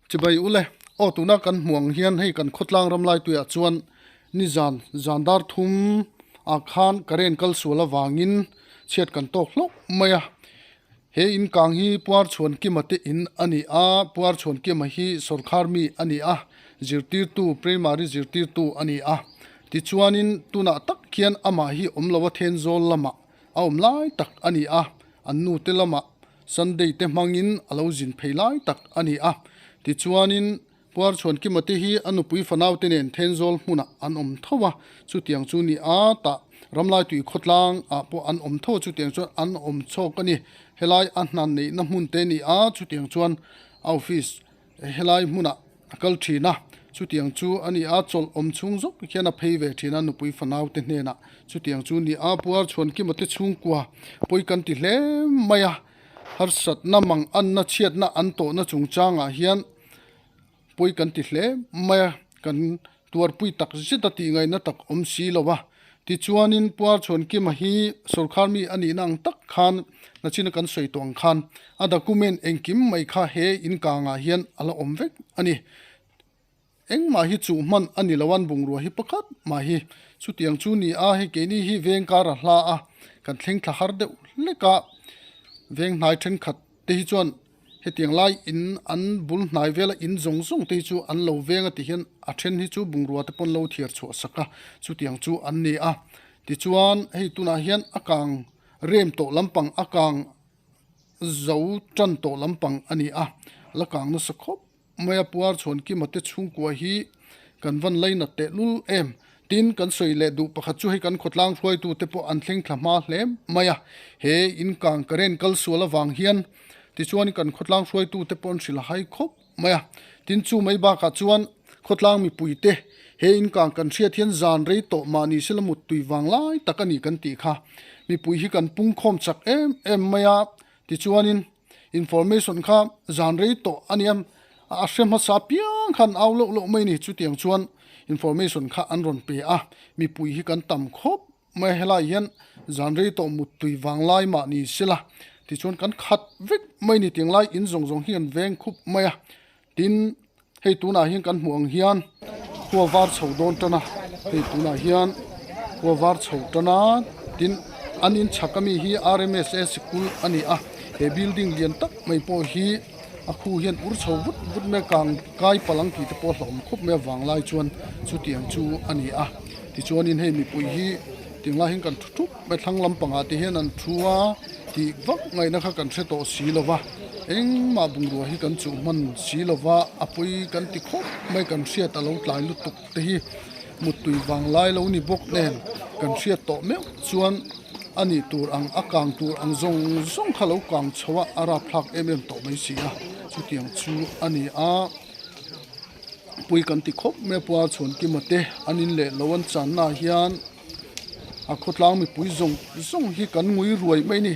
Chibai ule, aw tuna kan hmuh ang hian hei kan khawtlang ram lai tuiah chuan nizan zan dar thum ah khan current kal sual avangin chhiat kan tawk hlauh mai a. He in kang hi Puar Chhuankima te in a ni a, Puar Chhuankima hi sawrkhar mi a ni a, zirtirtu, primary zirtirtu a ni a. Tichuanin tunah tak khian amah hi awm lo a Thenzawl lamah a awm lai tak a ni a, an nu te lamah Sunday te hmangin a lo zin phei lai tak a ni a. Tichuanin Puarchhuankima te hi a nupui fanau te nen Thenzawl hmunah an awm tho a, chutiang chu ni a, tah Ramlaitui khawtlang ah pawh an awm tho a, chutiang chuan an awm chhawk a ni. Helai a hna neihna hmun te a ni a, chutiang chuan a office Helai hmunah a kal thin a, chutiang chu a ni a, chawlh awm chhung zawk hian a phei ve thin a, nupui fanau te hnenah chutiang chu ni a, Puar Chhuankima te chhungkua pawi kan ti hle mai a, harsatna mang anna chhiatna an tawhna chungchangah hian pawi kan ti hle mai a, kan Tuarpui tak zet a tih ngaihna tak awm si lo a. Tichuanin Puar Chhuankima hi sawrkhar mi a nihna ang tak khan nachina kan sawi tawh ang khan a document engkim mai kha he inkangah hian a la awm vek a ni. Engmah hi chuh hman a ni lo an bungrua hi pakhat mah hi chutiang chu ni a, hei keini hi veng kar a hla a, kan thleng thla har deuh hlek a, veng hnai thenkhat te hi chuan Hetiang lai in an bul hnai vela in zawng zawng te hi chu an lo veng a ti hian a then hi chu bungrua te pawn lo thiar chhuah sak a, chutiang chu an ni a. Tichuan hei tunah hian a kang rem tawh lampang a kang zo tan tawh lampang a ni a, la kang nasa khawp mai a puar chhuan kima te chhungkua hi kan van lainat teh lul em. Tin kan sawi leh duh pakhat chu hei kan khawtlang hruaitu te pawh an thleng thla hma hle mai a, he in kang current kal sual avang hian Tichuan kan khawtlang hruaitute pawh an hrilh hai khawp mai a, tin chu mai bakah chuan khawtlang mipuite he inkang kan hriat hian zan rei tawh mahni sela muttui vang lai tak a ni kan tih kha mipui hi kan pungkhawm chak em em mai a, tichuanin information kha zan rei tawh a nia a hre hmasa piang khan au loh loh mai a ni chutiang chuan information kha an rawn pe a, mipui hi kan tam khawp. Mai helai hian zan rei tawh muttui vang lai mah ni sela tichuan kan khat vek mai ni tiang lai in zawng zawng hi an veng khup mai a tin hei tunah hian kan hmuh ang hian khua var chho dawn tan a hei tunah hian khua var chho tan a tin an in chhak ami hi R_M_S_A sikul a ni a he building lian tak mai pawh hi a khu hian ur chho vut vut mai a kang kai palh ang tih te pawh a hlauhawm khawp mai a vanglai chuan chutiang chu a ni a. Tichuanin hei mipui hi tinglai hian kan thu thup mai thlang lampangah te hian an thu a tih vak ngaihna kha kan hre tawh si lo va engmah bungrua hi kan chuh hman si lo va a pawi kan ti khawp mai kan hriat a lo tlai lutuk te hi muttui vang lai lo ni bawk nen kan hriat tawh meuh chuan a nih tur ang a kang tur ang zawng zawng kha lo kang chho a a rapthlak em em tawh mai si a chutiang chu a ni a. Pui kan ti khawp mai a puar chhuan kima te an in leh lo an channa ah hian a khawtlang mipui zawng zawng hi kan ngui ruai mai a ni.